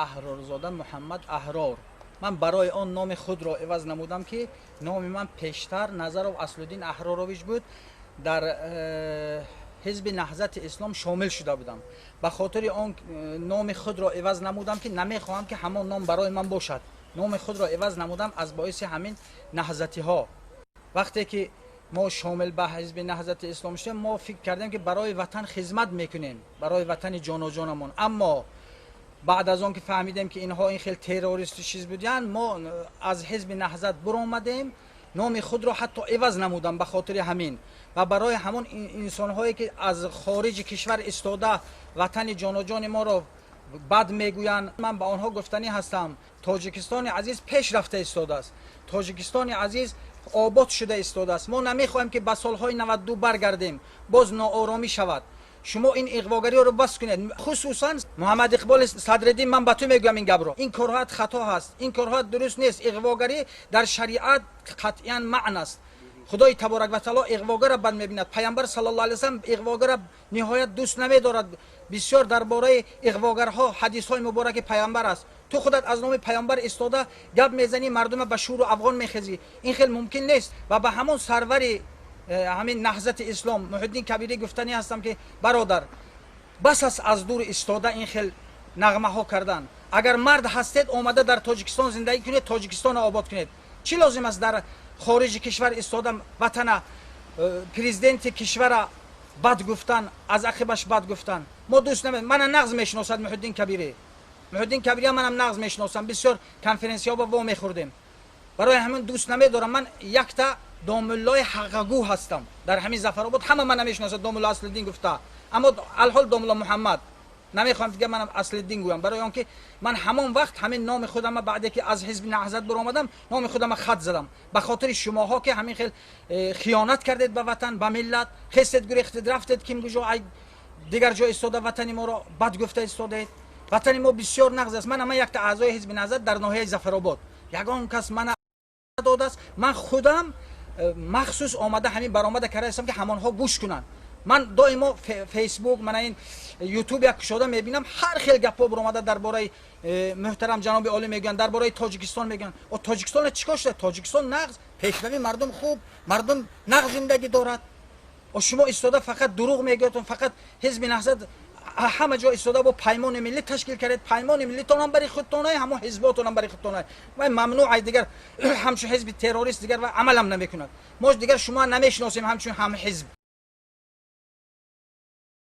Аҳрорзода Муҳаммад Аҳрор. Ман барои он номи худро иваз намудам, ки номи ман пештар Назаров Аслуддин Аҳрорович буд. Дар Ҳизби Наҳзати Ислом шомил шуда будам. Ба хотири он номи худро иваз намудам, ки намехоҳам, ки ҳамон ном барои ман бошад. Номи худро иваз намудам аз боиси ҳамин наҳзатиҳо. Вақте ки мо шомил ба Ҳизби Наҳзати Ислом шудем, мо фикр кардем, ки барои ватан хизмат мекунем, барои ватани ҷоноҷонамон. Аммо баъд аз он ки фаҳмидем, ки инҳо ин хел террористу чиз буданд, мо аз Ҳизби Наҳзат буромадем. Номи худро ҳатто иваз намудам ба хотири ҳамин. Ва барои ҳамон инсонҳое, ки аз хориҷи кишвар истода ватани ҷоноҷони моро бад мегӯянд, ман ба онҳо гуфтанӣ ҳастам: Тоҷикистони азиз пеш рафта истодааст, Тоҷикистони азиз обод шуда истодааст. Мо намехоҳем, ки ба солҳои 92 баргардем, боз нооромӣ шавад. Шумо ин иғвогариро бас кунед. Хусусан Муҳаммад Иқболи Садриддин, ман ба ту мегӯям, ин гапро. Ин корҳоят хато ҳаст, ин корҳоят дуруст нест. Иғвогарӣ дар шариат қатъиян манъ аст. Худои таборак ва таоло иғвогара бад мебинад. Пайғамбар саллаллоҳу алайҳи васаллам иғвогара ниҳоят дӯст намедорад. Бисёр дар бораи иғвогарҳо ҳадисҳои мубораки пайғамбар аст. Ту худат аз номи пайғамбар истода гап мезанӣ, мардума ба шӯру афғон мехезӣ. Ин хел мумкин нест. Ва ба ҳамон сарвари ҳамин Наҳзати Ислом Муҳиддин Кабирӣ гуфтанӣ ҳастам, ки бародар, бас аст аз дур истода ин хел нағмаҳо кардан. Агар мард ҳастед, омада дар Тоҷикистон зиндагӣ кунед, Тоҷикистонро обод кунед. Чӣ лозим аст дар хориҷи кишвар истода ватана, президенти кишвара бад гуфтан, аз ақибаш бад гуфтан? Мо дӯст намед. Мана нағз мешиносад Муҳиддин Кабирӣ. Муҳиддин Кабирия манам нағз мешиносам, бисёр конференсияҳо ба во мехӯрдем. Барои ҳамин дӯст намедорам. Ман якта домуллои ҳаққагӯ ҳастам дар ҳамин Зафаробод. Ҳама мана мешиносад домулло Аслиддин гуфта. Аммо алҳол домулло Муҳаммад, намехоҳам дига манам Аслиддин гӯям, барои он ки ман ҳамон вақт ҳамин номи худама, баъде ки аз Ҳизби Наҳзат баромадам, номи худама хат задам ба хотири шумоҳо, ки ҳамин хел хиёнат кардед ба ватан, ба миллат. Хестед, гурехтед, рафтед ким куҷо, ай дигар ҷо истода ватани моро бад гуфта истодаед. Ватани мо бисёр нағз аст. Мана ман якта аъзои Ҳизби Наҳзат дар ноҳияи Зафаробод. Ягон кас мана додааст. Ман худам махсус омада ҳамин баромада карда ҳастам, ки ҳамонҳо гӯш кунанд. Ман доимо Фейсбук, мана ин Ютуб як кушода мебинам, ҳар хел гапҳо баромада дар бораи муҳтарам ҷаноби олӣ мегӯянд, дар бораи Тоҷикистон мегӯянд. О, Тоҷикистон чӣ кор шуда? Тоҷикистон нағз, пешравӣ, мардум хуб, мардум нағз зиндагӣ дорад. О, шумо истода фақат дурӯғ мегӯятон. Фақат Ҳизби Наҳзат ҳама ҷо истода бо Паймони Миллӣ ташкил кардед. Паймони Миллитонам бари худтонай, ҳамон ҳизботонам бари худтонай. Вай мамнӯъ ай дигар, ҳамчун ҳизби террорист дигар ва амалам намекунад. Мо дигар шумо намешиносем ҳамчун ҳамҳизб.